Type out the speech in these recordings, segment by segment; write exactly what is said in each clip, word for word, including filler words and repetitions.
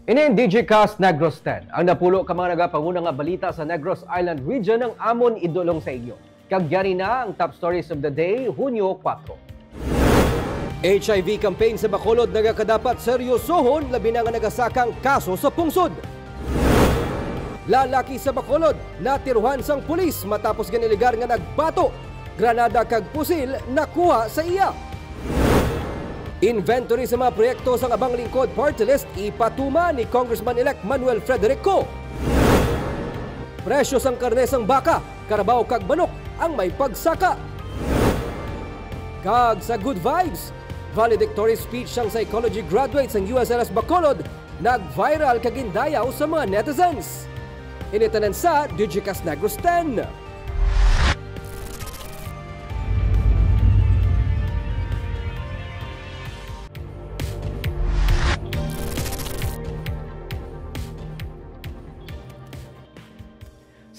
Ini ang Digicast Negros ten. Ang napulo ka mga nagapanguna nga balita sa Negros Island Region ang amon idulong sa inyo. Kag yari na ang top stories of the day, Hunyo kuwatro. H I V campaign sa Bacolod nagakadapat seryosohon, labi na nga nagasakang kaso sa pungsod. Lalaki sa Bacolod natiruhan sang pulis matapos ginaligar nga nagbato, granada kag pusil nakuha sa iya. Inventory sa mga proyekto sang Abang Lingkod Party List ipatuman ni Congressman-elect Manuel Frederick Co. Presyo sang karne sang baka, karabaw kag manok ang may pagsaka. Kag sa good vibes, valedictory speech sang psychology graduate sang U S R S Bacolod nag-viral kag gindayaw sa mga netizens. Ini tanan sa Digicast Negros ten.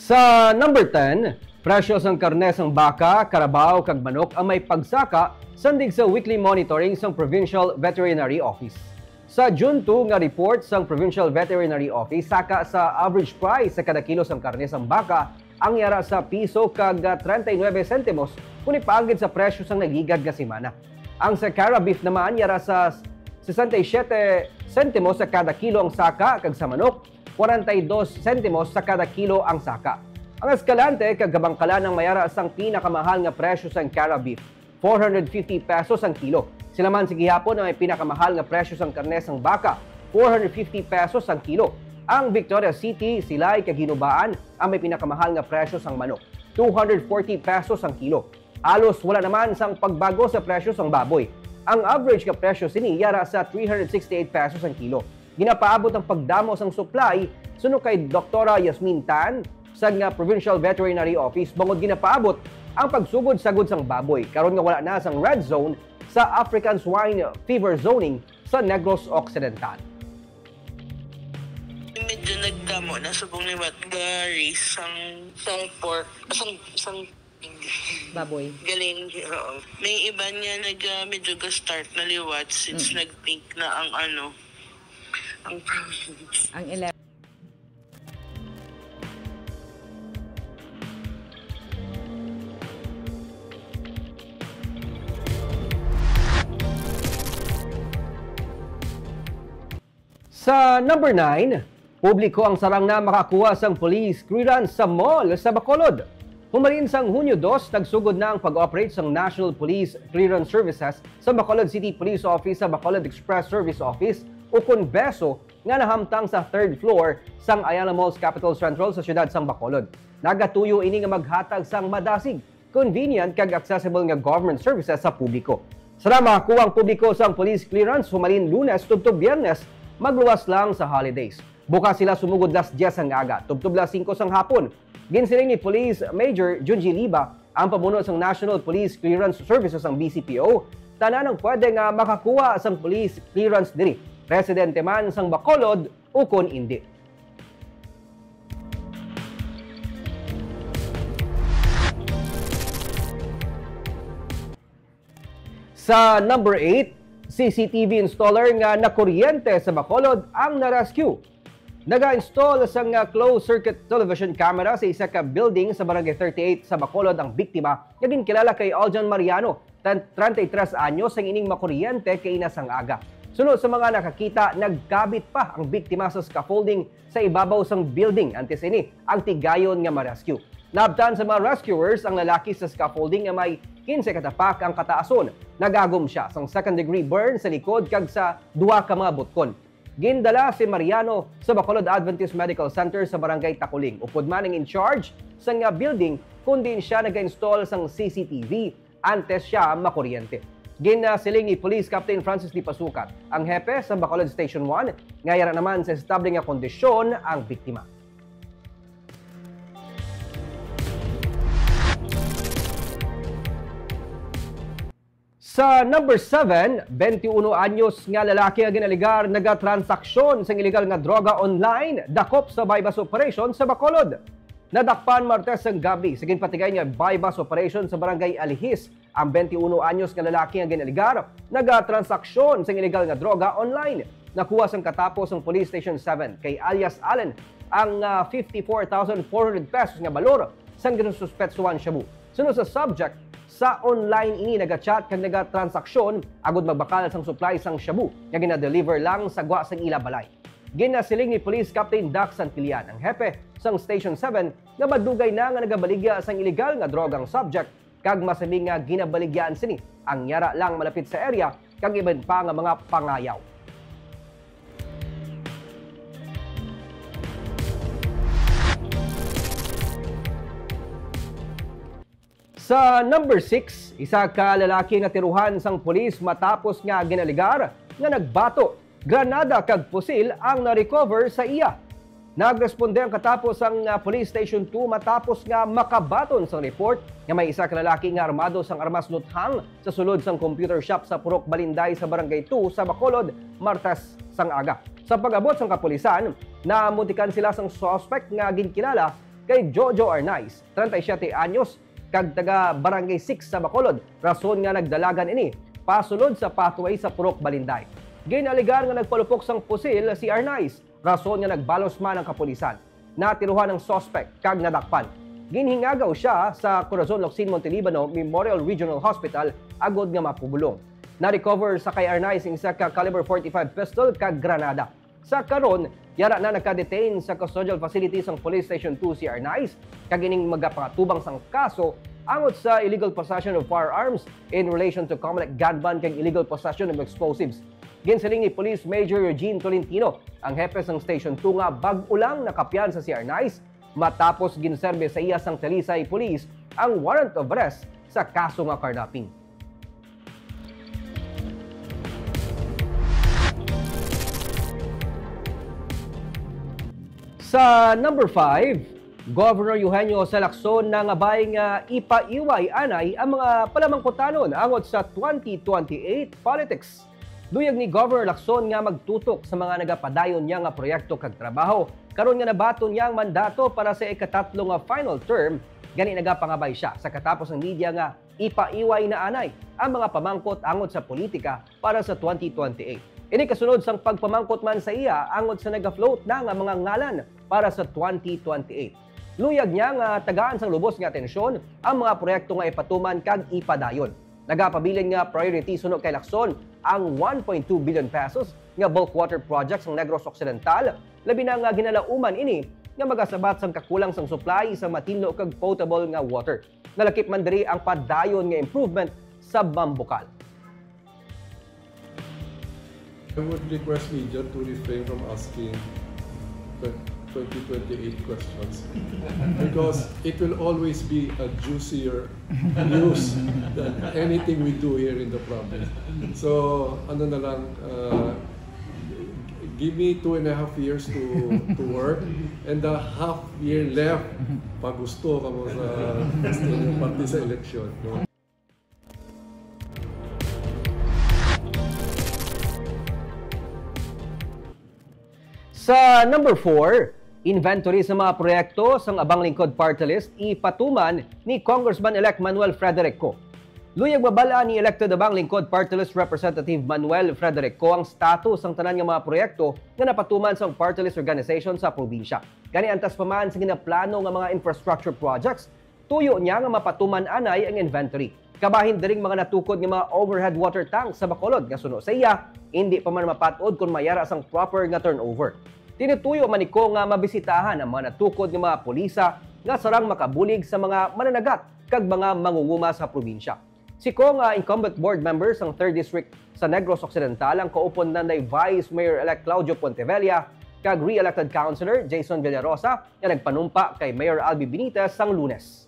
Sa number ten, presyo sang karne sang baka, karabaw kag manok ang may pagsaka, sandig sa weekly monitoring sang Provincial Veterinary Office. Sa June two nga report sang Provincial Veterinary Office, saka sa average price sa kada kilo sang karne sang baka ang yara sa piso kag, ah, treinta y nueve sentimos kon ipaanggid sa presyo sang nagligad nga semana. Ang sa Cara Beef naman yara sa sesenta y siete sentimos sa kada kilo ang saka, kag sa manok, kwarenta y dos sentimos sa kada kilo ang saka. Ang Escalante kag Kabañcalan ang mayara sang pinakamahal nga presyo sang Cara Beef, four hundred fifty pesos ang kilo. Sila man sa gihapon ang may pinakamahal nga presyo sang karne sang baka, four hundred fifty pesos ang kilo. Ang Victoria City, Silay, kag Hinubaan ang may pinakamahal nga presyo sang manok, two hundred forty pesos ang kilo. Halos wala naman sang pagbago sa presyo sang baboy. Ang average nga presyo sini yara sa three hundred sixty-eight pesos ang kilo. Ginapaabot ang pagdamo sang supply, suno kay Doktora Yasmin Tan, sa nga Provincial Veterinary Office, bangod ginapaabot ang pagsugod-sagod sang baboy, karon nga wala na sang red zone sa African Swine Fever Zoning sa Negros Occidental. Medyo nagdamo na subong liwat ga-raise sang, sang pork, sang, sang Baboy. Galing, oo. May iban nga nag, ah, medyo ga-start na liwat since Mm. nag-pink na ang ano, ang province. Ang eleven. Sa number nine, publiko ang sarang na makakuha sang police clearance sa mall sa Bacolod. Humalin sang Hunyo dos, nagsugod na ang pag-operate sang National Police Clearance Services sa Bacolod City Police Office sa Bacolod Express Service Office, ukon BESO, nga nahamtang sa third floor sang Ayala Malls Capitol Central sa siyudad sang Bacolod. Nagatuyo ini nga maghatag sang madasig, convenient kag accessible nga government services sa publiko. Sa makakuha ang publiko sang police clearance humalin Lunes tubtob Biyernes, magluwas lang sa holidays. Bukas sila sumugod las dyes sang aga tubtob las singko sang hapon. Ginsiling ni Police Major Junji Liba, ang pamuno sang National Police Clearance Services sang B C P O, tanan ang pwede nga makakuha sang police clearance diri, residente man sang Bacolod ukon indi. Sa number eight, C C T V installer nga nakuryente sa Bacolod ang na-rescue. Naga-install sang, ah, closed-circuit television camera sa isa ka building sa Barangay thirty-eight sa Bacolod ang biktima nga ginkilala kay Aljan Mariano, tan-, treinta y tres anyos, sang ining makuryente kaina sang aga. Suno sa mga nakakita, nagkabit pa ang biktima sa scaffolding sa ibabaw sang building antes ini ang tigayon nga ma-rescue. Naabtan sa mga rescuers ang lalaki sa scaffolding nga may quince ka tapak ang kataason. Nagagom sia sang second degree burn sa likod kag sa duha ka mga butkon. Gindala si Mariano sa Bacolod Adventist Medical Center sa Barangay Taculing. Upod man ang in-charge sa nga building, kun diin sia naga-install sang C C T V antes sia makuryente. Ginasiling ni Police Captain Francis Dipasukat, ang hepe sa Bacolod Station one, nga yara naman sa estable nga kondisyon ang biktima. Sa number seven, twenty-one anyos nga lalaki nga ginaligar nagatransaksyon sang iligal nga droga online, dakop sa buy-bust operation sa Bacolod. Nadakpan Martes sang gabi sa ginpatigay nga buy-bust operation sa Barangay Alihis ang twenty-one anyos nga lalaki nga ginaligar nagatransaksyon sang iligal nga droga online. Nakuha sang katapos sang Police Station seven kay alias Allen ang, ah, fifty-four thousand four hundred pesos nga balor sang ginasuspetsuhan shabu. Suno sa subject, sa online ini nagachat kag nagatransaksyon agud magbakal sang supply sang shabu nga ginadeliver lang sa gwa sang ila balay. Ginasiling ni Police Captain Dax Santillan, ang hepe sang Station seven, nga madugay na nga nagabaligya sang iligal nga droga ang subject kag masami nga ginabaligyaan sini ang yara lang malapit sa area kag iban pa nga mga pangayaw. Sa number six, isa ka lalaki nga tiruhan sang pulis matapos nga ginaligar nga nagbato, granada kag pusil ang na-recover sa iya. Nagresponde ang katapos sang, ah, Police Station two matapos nga makabaton sang report nga may isa ka lalaki nga armado sang armas luthang sa sulod sang computer shop sa Purok Balinday sa Barangay two sa Bacolod, Martes sang aga. Sa pag-abot sang kapulisan, namutikan sila sang suspect nga ginkilala kay Jojo Arnaiz, treinta y siete anyos, kag taga Barangay six sa Bacolod, rason nga nagdalagan ini pasulod sa pathway sa Purok Balinday. Ginaligar nga nagpalupok sang pusil si Arnaiz, rason nga nagbalos man ang kapulisan. Natiruhan ang suspect kag nadakpan. Ginhingagaw sia sa Corazon Locsin Montelibano Memorial Regional Hospital agod nga mapubulong. Na-recover sa kay Arnaiz ang isa ka caliber forty-five pistol kag granada. Sa karon, yara na naka-detain sa custodial facility sang Police Station two si Arnaiz, kag ining magapangatubang sang kaso angot sa illegal possession of firearms in relation to Comelec gunman kag illegal possession of explosives. Ginsiling ni Police Major Eugene Tolentino, ang hepe sang Station two, nga bag-o lang nakapiyansa si Arnaiz matapos ginserbe sa iya sang Talisay Police ang warrant of arrest sa kaso nga carnapping. Sa number five, Governor Eugenio Jose Lacson nangabay nga ipaiway anay ang mga palamangkutanon angot sa twenty twenty-eight politics. Luyag ni Governor Lacson nga magtutok sa mga nagapadayon niya nga proyekto kag trabaho karon nga nabaton niya ang mandato para sa ikatatlo nga final term. Gani, nagapangabay sia sa katapos ang media nga ipaiway na anay ang mga pamangkot angot sa politika para sa twenty twenty-eight. Ini kasunod sang pagpamangkot man sa iya angot sa naga-float na nga mga ngalan para sa twenty twenty-eight. Luyag niya nga tagaan sang lubos nga atensyon ang mga proyekto nga ipatuman kag ipadayon. Nagapabilin nga priority suno kay Lacson ang one point two billion pesos nga bulk water project sang Negros Occidental, labi na nga ginalauman ini nga magasabat sang kakulang sang supply sa matinlo kag potable nga water. Nalakip man diri ang padayon nga improvement sa Mambukal. I would request media to refrain from asking the twenty twenty-eight questions because it will always be a juicier news than anything we do here in the province. So, ano na lang, uh, give me two and a half years to, to work, and the half year left, pagusto kamo sa, sa parte sa eleksyon. No? Sa number four, inventory sa mga proyekto sang Abang Lingkod Party List ipatuman ni Congressman-elect Manuel Frederick Co. Luyag mabal-an ni elected Abang Lingkod Party List Representative Manuel Frederick Co ang status sang tanan nga mga proyekto nga napatuman sang party list organization sa probinsya. Gani, antas pa man sa ginaplano nga mga infrastructure projects, tuyo niya nga mapatuman anay ang inventory. Kabahin diring mga natukod nga mga overhead water tank sa Bacolod nga suno sa iya, indi pa man mapat-od kon may ara sang proper nga turnover. Tinutuyo man ni Co nga mabisitahan ang mga natukod nga mga pulisa nga sarang makabulig sa mga mananagat kag mga mangunguma sa probinsya. Si Co nga incumbent board member sang third District sa Negros Occidental ang kaupod nanday Vice Mayor-elect Claudio Pontevella kag re-elected Councilor Jason Villarosa nga nagpanumpa kay Mayor Albee Benitez sang Lunes.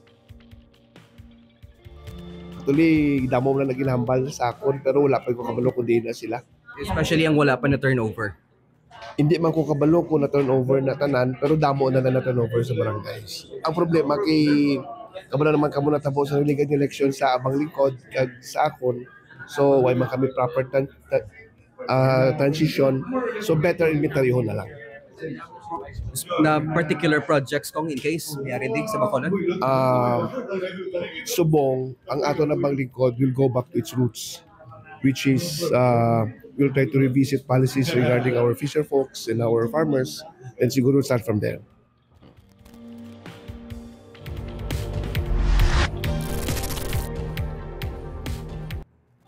Actually, damo man na ginahambal sa akon, pero wala pa ko kabalo kung diin na sila. Especially ang wala pa na turnover. Hindi man ko kabalo kung na-turnover na tanan, pero damo na na na-turnover sa barangays. Ang problema kay kabalo naman kamo natabo sa naligad nga eleksyon sa Abang Lingkod kag sa akon. So, why man kami proper tan- ta- ah, transition. So, better inventaryohon na lang. Na particular projects kung in case may ari di sa Bacolod? Ah, subong, ang ato na Abang Lingkod will go back to its roots, which is ah, We'll try to revisit policies regarding our fisher folks and our farmers, and siguro start from there.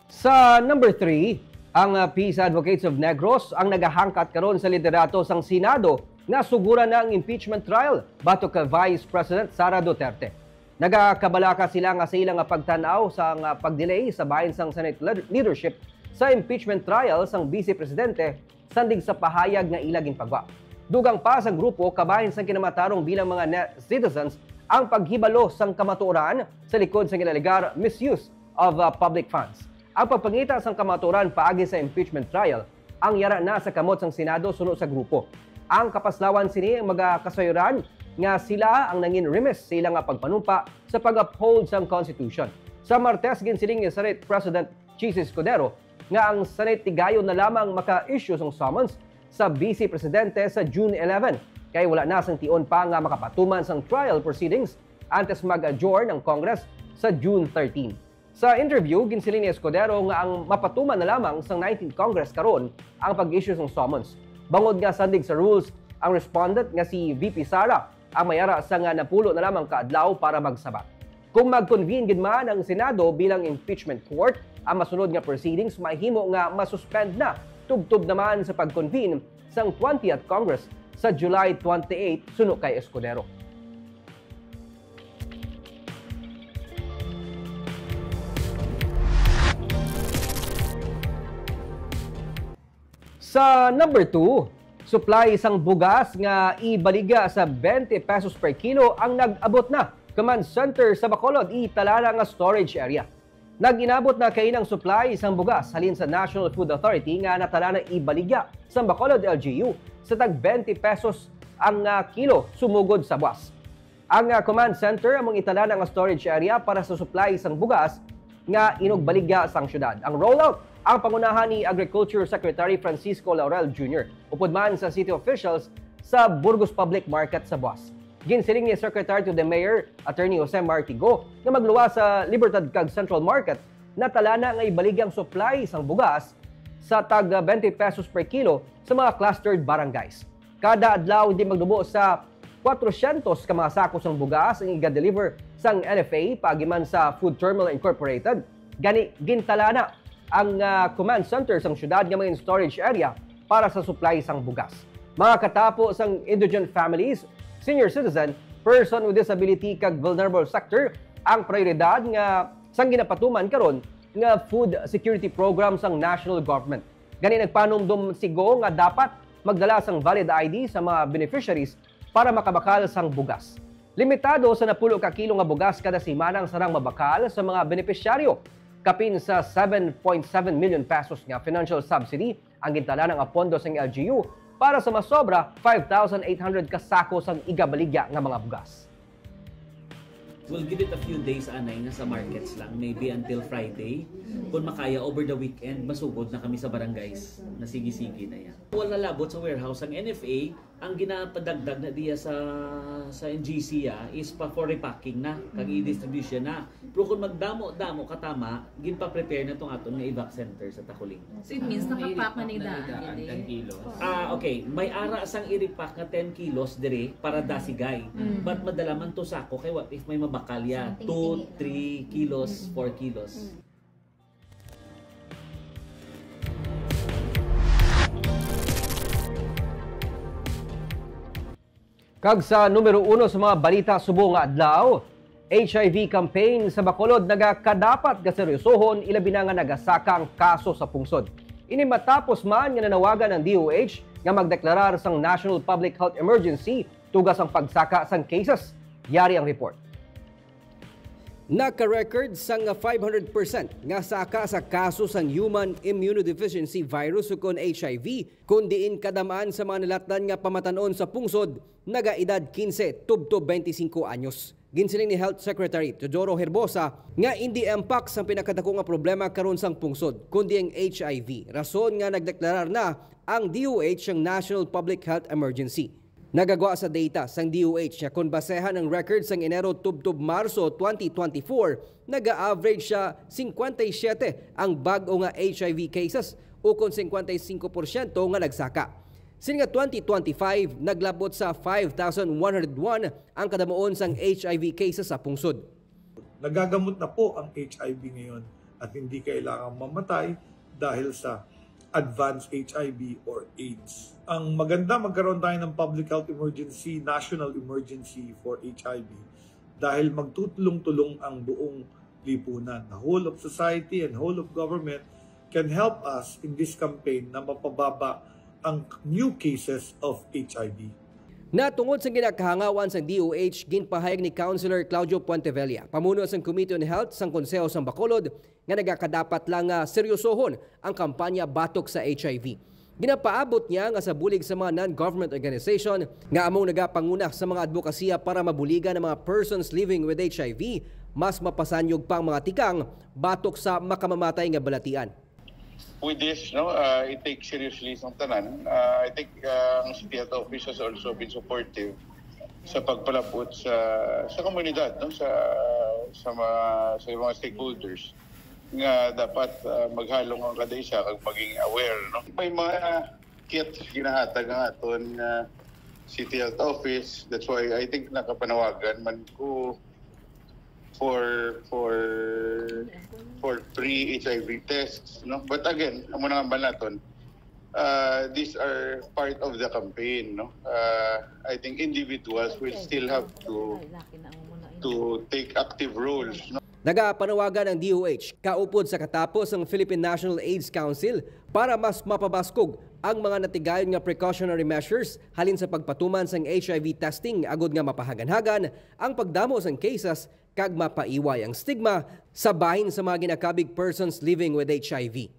Sa number three, ang uh, Peace Advocates of Negros ang nagahangkat karon sa liderato sang Senado nga suguran na ang impeachment trial batok kay Vice President Sara Duterte. Nagakabalaka sila nga sa ila nga pagtan-aw sa nga pagdelay sa bahin sang Senate leadership sa impeachment trial sang Vice Presidente sandig sa pahayag nga ila ginpagwa. Dugang pa sa grupo kabahin sang kinamatarong bilang mga citizens ang paghibalo sang kamatuoran sa likod sang ginalegar misuse of uh, public funds. Ang pagpangita sang kamatuoran paagi sa impeachment trial ang yara na sa kamot sang Senado suno sa grupo. Ang kapaslawan sini ang mga kasayuran nga sila ang nangin remiss sa ila nga pagpanumpa sa pag-uphold sang Constitution. Sa Martes, ginsiling ni Senate President Chiz Escudero nga ang Senate tigayon na lamang maka-issue sang summons sa Vice Presidente sa June eleven, kay wala na sang tion pa nga makapatuman sang trial proceedings antes mag-adjourn ang Congress sa June thirteen. Sa interview, ginsiling ni Escudero nga ang mapatuman na lamang sang nineteenth Congress karon ang pag-issue sang summons, bangod nga sandig sa rules ang respondent nga si V P Sara ang may ara sang napulo na lamang ka adlaw para magsabat. Kung mag-convene gid man ang Senado bilang impeachment court, ang masunod nga proceedings mahimo nga masuspend na tubtob naman sa pag-convene sang twentieth Congress sa July twenty-eight suno kay Escudero. Sa number two, supply sang bugas nga ibaligya sa twenty pesos per kilo ang nag-abot na. Command Center sa Bacolod, italana nga storage area. Nag-inabot na kainang supply sang bugas halin sa National Food Authority nga natalana ibaligya sang Bacolod L G U sa tag twenty pesos ang ah, kilo sumugod sa buwas. Ang ah, command center among italana nga storage area para sa supply sang bugas nga inugbaligya sang syudad. Ang rollout ang pangunahan ni Agriculture Secretary Francisco Laurel Junior upod man sa city officials sa Burgos Public Market sa Buas. Ginsiling ni Secretary to the Mayor, Attorney Jose Martigo, nga magluwas sa Libertad kag Central Market, natalana nga ibaligya ang supply sang bugas sa tag twenty pesos per kilo sa mga clustered barangays. Kada adlaw, hindi magdubo sa kwatrosyentos ka mga sako sang bugas ang iga-deliver sang N F A paagi man sa Food Terminal Incorporated. Gani, gintalana ang ah, command center sang syudad nga mga storage area para sa supply sang bugas. Mga katapo sang indigent families, senior citizen, person with disability kag vulnerable sector ang prioridad nga sang ginapatuman karon nga food security program sang national government. Gani, nagpanumdom si Go nga dapat magdala sang valid I D sa mga beneficiaries para makabakal sang bugas. Limitado sa napulo ka kilo nga bugas kada semana ang sarang mabakal sa mga benepisyaryo. Kapin sa seven point seven million pesos nga financial subsidy ang gintalaan nga pondo sang L G U para sa masobra five thousand eight hundred ka sako sang igabaligya nga mga bugas. We'll give it a few days, anay, nga sa markets lang, maybe until Friday. Kung makaya, over the weekend, masugod na kami sa barangays. Nasigi-sigi na yan. Wala labot sa warehouse ang N F A, ang ginapadagdag na diya sa sa N G C, ah, is pa for repacking na, kag i-distribution na. Pero kung magdamo-damo katama, ginpa-prepare na tong aton nga evac center sa Taculing. So it means nakapack na ni daan. Ten kilos. Ah, okay. May ara sang i-repack nga ten kilos diri para dasigay. But madala man to sako kay what if may mabakal ya? Two, three kilos, four kilos. Kag sa numero uno sa mga balita subong nga adlaw, H I V campaign sa Bacolod nagakadapat nga seryosohon, ilabi na nga nagasaka ang kaso sa pungsod. Ini matapos man nga nanawagan ang D O H nga magdeklarar sang National Public Health Emergency tuga sang pagsaka sang cases. Yari ang report. Naka-record sang five hundred percent nga saka sa kaso sang human immunodeficiency virus ukon H I V, kun diin kadam-an sa mga nalatnan nga pamatan-on sa pungsod nagaedad kinse tubtob twenty-five anyos. Ginsiling ni Health Secretary Teodoro Herbosa nga indi mpox ang pinakadako nga problema karon sang pungsod, kundi ang H I V, rason nga nagdeklarar na ang D O H sang National Public Health Emergency. Nagagwa sa data sang D O H nga kon basehan ang record sang Enero tubtob Marso twenty twenty-four, naga-average siya cincuenta y siete ang bag-o nga H I V cases, ukon cincuenta y cinco porsyento nga nagsaka. Sining twenty twenty-five, naglabot sa five thousand one hundred one ang kadamuon sang H I V cases sa pungsod. Nagagamot na po ang H I V ngayon at hindi kailangang mamatay dahil sa advanced H I V or AIDS. Ang maganda, magkaroon tayo ng public health emergency, national emergency for H I V, dahil magtutulong-tulong ang buong lipunan. The whole of society and whole of government can help us in this campaign na mapababa ang new cases of H I V. Natungod sa ginakahangawan sa D O H, ginpahayag ni Councilor Claudio Puentevella, pamuno sang Committee on Health sang Konseho sang Bacolod, nga nagakadapat lang nga seryosohon ang kampanya batok sa H I V. Ginapaabot niya nga sa bulig sa mga non-government organization nga among nagapanguna sa mga adbokasiya para mabuligan ang mga persons living with H I V, mas mapasanyog pa ang mga tikang batok sa makamamatay nga balatian. With this, no, uh, I take seriously sang tanan. Uh, I think, uh, ang City Health Office has also been supportive sa pagpalabot sa, sa komunidad, no, sa, sa mga, sa mga stakeholders nga dapat, uh, maghalong ang kada isa kag maging aware, no. May mga kits ginahatag ang aton, uh, City Health Office. That's why I think nakapanawagan man ko for, for, for free H I V tests, no? But again, amo na nga naton, uh, these are part of the campaign, no? Uh, I think individuals will still have to, to take active roles, no? Nagapanawagan ang D O H kaupod sa katapos ang Philippine National AIDS Council para mas mapabaskog ang mga natigayon nga precautionary measures halin sa pagpatuman sang H I V testing agud nga mapahaganhagan ang pagdamo sang cases kag mapaiway ang stigma sa bahin sa mga ginakabig persons living with H I V.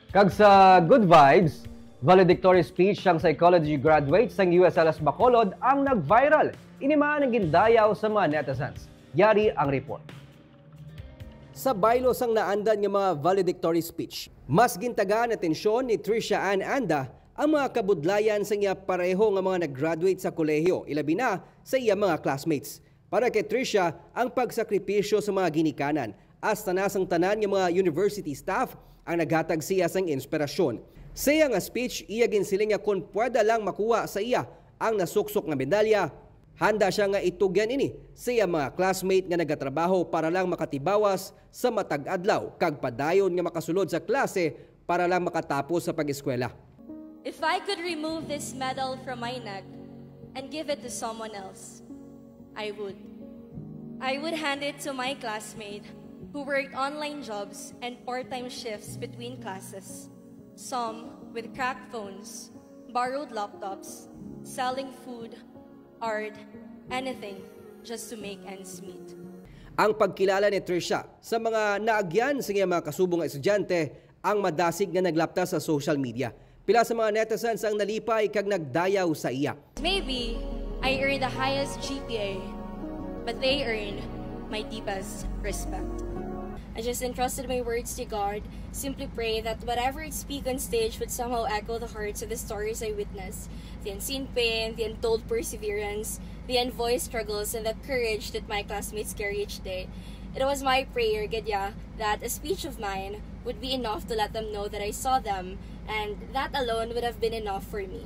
Kag sa good vibes, valedictory speech sang psychology graduate sang U S L S Bacolod ang nag-viral. Ini man ang gindayaw sa mga netizens. Yari ang report. Sa baylo sang naandan nga mga valedictory speech, mas gintagaan atensyon ni Trisha Ann Anda ang mga kabudlayan sang iya pareho nga mga nag-graduate sa kolehiyo, ilabi na sa iya mga classmates. Para kay Trisha, ang pagsakripisyo sa mga ginikanan, hasta na sang tanan nga mga university staff, ang naghatag sa iya sang inspirasyon. Sa iya nga speech, iya ginsiling nga kon pwede lang makuha sa iya ang nasuksok nga medalya, handa sia nga itugyan ini sa iya mga classmate nga nagatrabaho para lang makatibawas sa matag adlaw kag padayon nga makasulod sa klase para lang makatapos sa pag-eskwela. If I could remove this medal from my neck and give it to someone else, I would. I would hand it to my classmate who worked online jobs and part-time shifts between classes, some with cracked phones, borrowed laptops, selling food, art, anything just to make ends meet. Ang pagkilala ni Trisha sa mga naagyan sa iyang mga kasubong nga estudyante ang madasig nga naglapta sa social media. Pila sa mga netizens ang nalipay kag nagdayaw sa iya. Maybe I earned the highest G P A, but they earned my deepest respect. I just entrusted my words to God, simply pray that whatever I speak on stage would somehow echo the hearts of the stories I witnessed, the unseen pain, the untold perseverance, the unvoiced struggles, and the courage that my classmates carry each day. It was my prayer, gid ya, that a speech of mine would be enough to let them know that I saw them, and that alone would have been enough for me.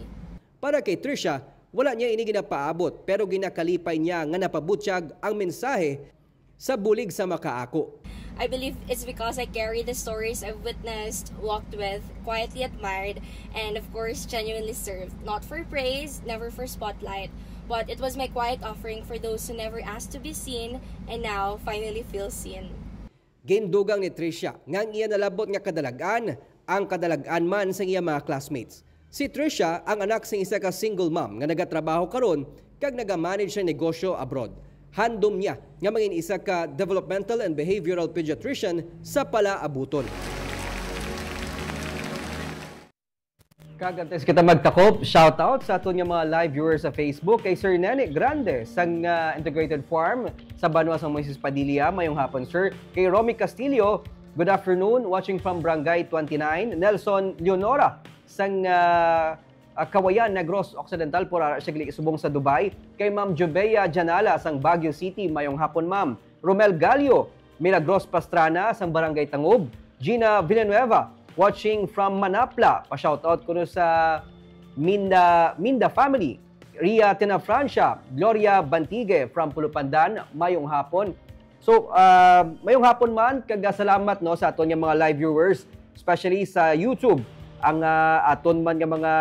Para kay Trisha, wala niya ini ginapaabot, pero ginakalipay niya nga napabutyag ang mensahe sa bulig sa makaako. I believe it's because I carry the stories I've witnessed, walked with, quietly admired, and of course, genuinely served. Not for praise, never for spotlight, but it was my quiet offering for those who never asked to be seen and now finally feel seen. Gindugang ni Trisha nga ang iya nalabot nga kadalag-an ang kadalag-an man sa iya mga classmates. Si Trisha ang anak sang isa ka single mom nga nagatrabaho karon kag nagamanage sang negosyo abroad. Handom niya nga mangin isa ka developmental and behavioral pediatrician sa palaabuton. Kag antes kita magtakop, shoutout sa aton nga mga live viewers sa Facebook, kay Sir Nene Grande sang, ah, Integrated Farm sa banwa sang Moises Padilla, mayong hapon, sir. Kay Romy Castillo, good afternoon, watching from Barangay twenty-nine. Nelson Leonora sang, ah, ah, Kawayan, Negros Occidental, pura siya gali subong sa Dubai. Kay Ma'am Jubea Janala sang Baguio City, mayong hapon, ma'am. Romel Gallo, Milagros Pastrana sang Barangay Tangub. Gina Villanueva, watching from Manapla. Pa-shoutout kuno sa Minda, Minda family. Ria Tina Francia, Gloria Bantigue from Pulupandan, mayong hapon. So, ah, mayong hapon man, kag, ah, salamat, no, sa aton nga mga live viewers, especially sa YouTube, ang, ah, aton man nga mga,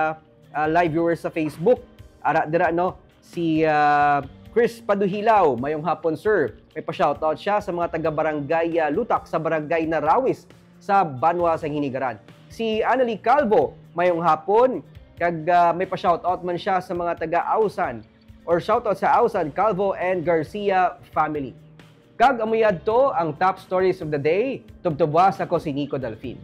ah, live viewers sa Facebook. Ara dira, no, si, ah, Chris Paduhilaw, mayong hapon, sir. May pa-shoutout siya sa mga taga Barangay, ah, Lutak sa Barangay Narawis sa banwa sa Hinigaran. Si Annalie Calvo, mayong hapon, kag, ah, may pa-shoutout man siya sa mga taga Ausan or shoutout sa Ausan, Calvo and Garcia family. Kag amo yadto ang top stories of the day. Tubtubwa sa ko si Nico Delfin.